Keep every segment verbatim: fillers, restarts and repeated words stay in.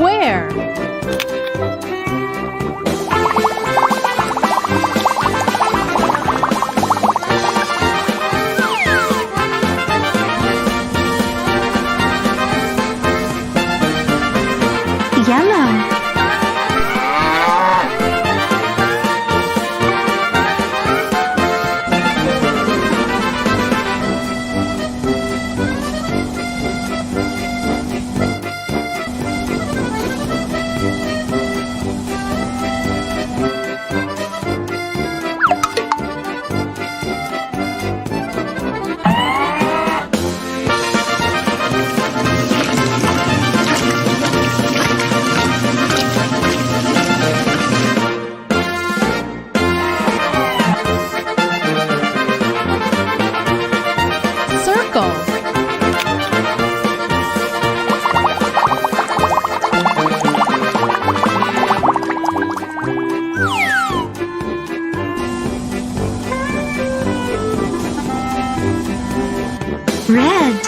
Where? Yellow. Circle. Red.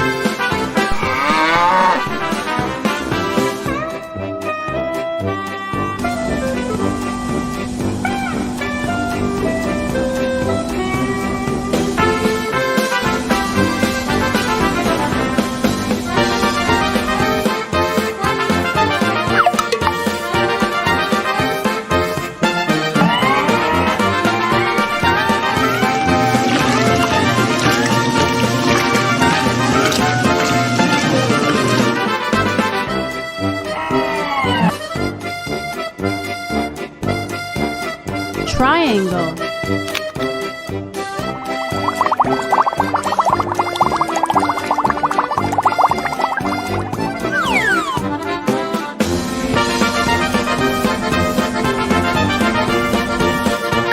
Triangle.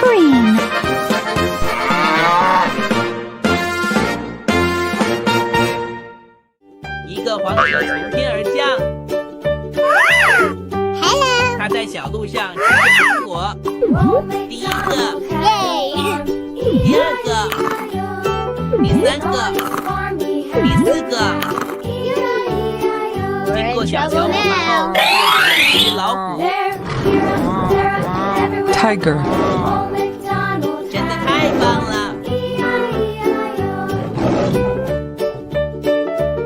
Green. 一个黄牛从天而降。Hello。他在小路上吃着苹果。第一个，耶。第二个，第三个，第四个。经过小桥模仿后，变成了一只老虎。Tiger。真的太棒了！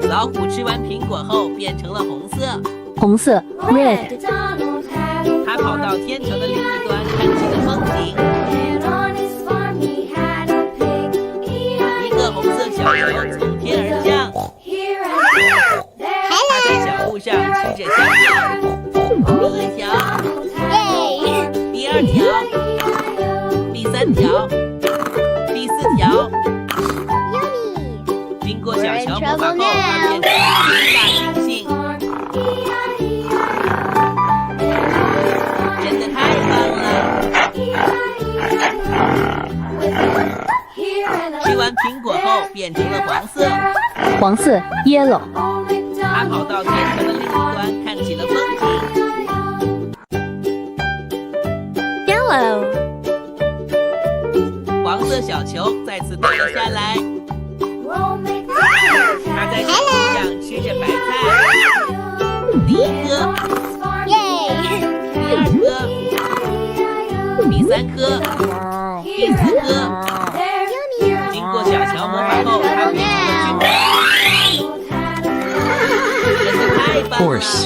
老虎吃完苹果后变成了红色。红色，red。他跑到天桥的另一端，看起了风景。一个红色小球从天而降。他在小路上吃着香蕉。第一条，耶。第二条，第三条，第四条。Yummy。 经过小桥模仿后，它变成了一只大猩猩。真的太棒了！吃完苹果后变成了黄色。黄色，yellow。它跑到天桥的另一端，看起了风景。 Yellow。黄色小球再次掉了下来。它在小路上吃着白菜。第一颗，耶。第二颗，第三颗，第四颗。经过小桥模仿后，它变成了军队。真是太棒了！Horse。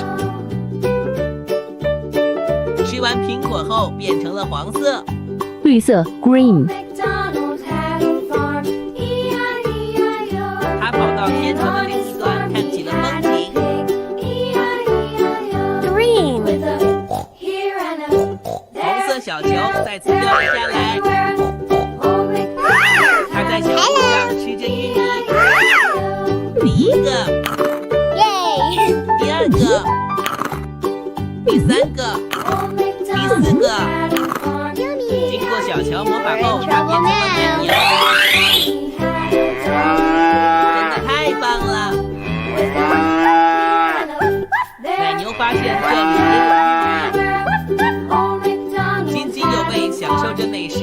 吃完苹果后变成了黄色。绿色，green。它跑到天桥的另一端，看起了风景。Green。红色小球再次掉了下来。它在小路上吃着玉米。第一个，耶。第二个， 第三个，第四个。经过小乔模仿后，它变成了奶牛。真的太棒了！奶牛发现这里也有玉米，津津有味享受着美食。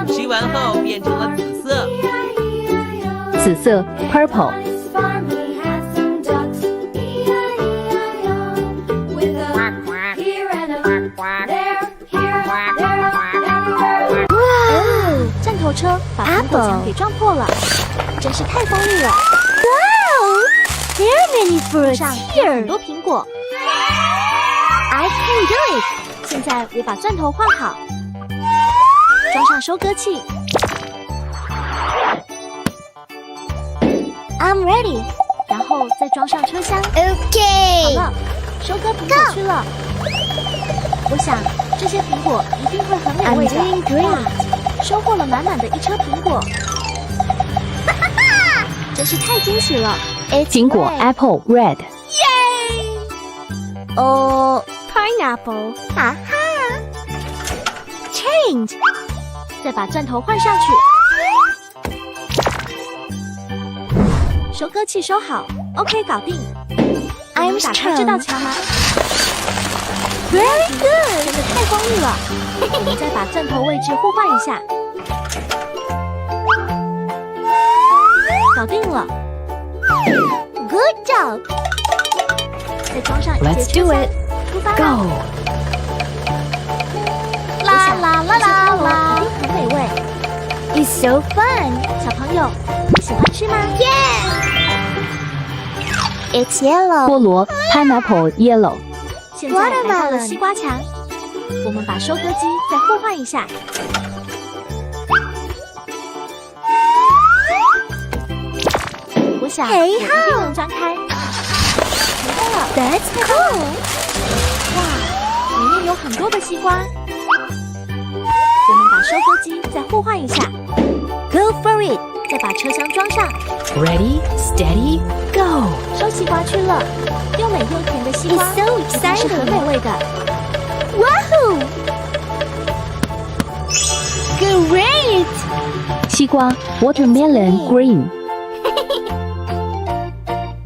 吃完后变成了紫色。紫色 purple。哇哦！弹头车把苹果墙给撞破了，真是太锋利了。Wow! There are many fruits 上有很 here. 多苹果。I can do it. 现在我把钻头换好，装上收割器。I'm ready. 然后再装上车厢。好 OK. 了，收割苹果去了。我想这些苹果一定会很美味 I'm doing 的。 great. 哇，收获了满满的一车苹果，真是太惊喜了。 It's 苹果 red. apple red。 哦，pineapple，哈哈。Change，再把钻头换上去。收割器收好，OK，搞定。我们 I'm 打开这道 strong. 墙吗？ Very good. 真的太锋利了。我们再把钻头位置互换一下。搞定了。 Good job. 再装上一节 Let's 车 do 厢 it. 出发 Go. 啦啦啦啦啦，一定很美味。 It's so fun. 小朋友，你喜欢吃吗？ It's yellow. 菠萝 pineapple yellow。 现在来到了西瓜墙，我们把收割机再互换一下。我想我一定能钻开。成功了！ That's cool. 哇，里面有很多的西瓜。我们把收割机再互换一下。 Go for it. 再把车厢装上。 Ready, steady, go。 收西瓜去了，又美又甜的西瓜 It's so 一定是很美味的。 Wahoo! Great! 西瓜 watermelon green。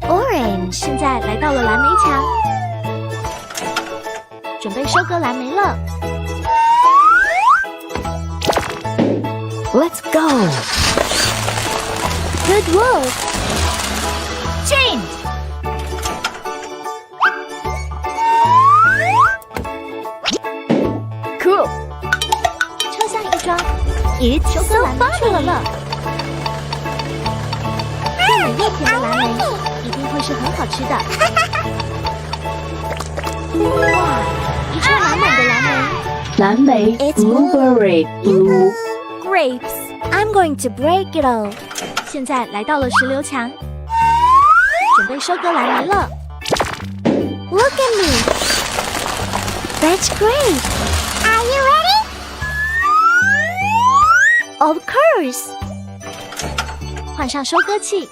Orange. 现在来到了蓝莓墙，准备收割蓝莓了。 Let's go。 Good work. Change. Cool. 车厢一装， It's 收割 so 蓝莓去了 funny. 乐。又美又甜的蓝莓，一定会是很好吃的。哇，一车满满的蓝莓。 蓝莓 It's blueberry blue。 Grapes. I'm going to break it all. 现在来到了石榴墙，准备收割蓝莓了。 Look at me. That's great. Are you ready? Of course. 换上收割器。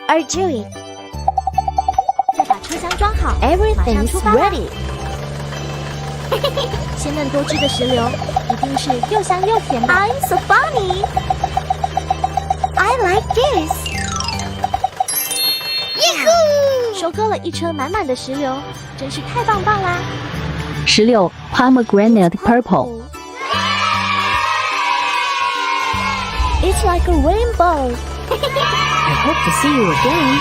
Arjui. 再把车厢装好，马上 Everything's 出发吧。 Ready. 鲜嫩多汁的石榴，一定是又香又甜的。 I'm so funny. I like this. Yahoo! 收割了一车满满的石榴，真是太棒棒啦！ 石榴 pomegranate purple。 It's like a rainbow. I hope to see you again.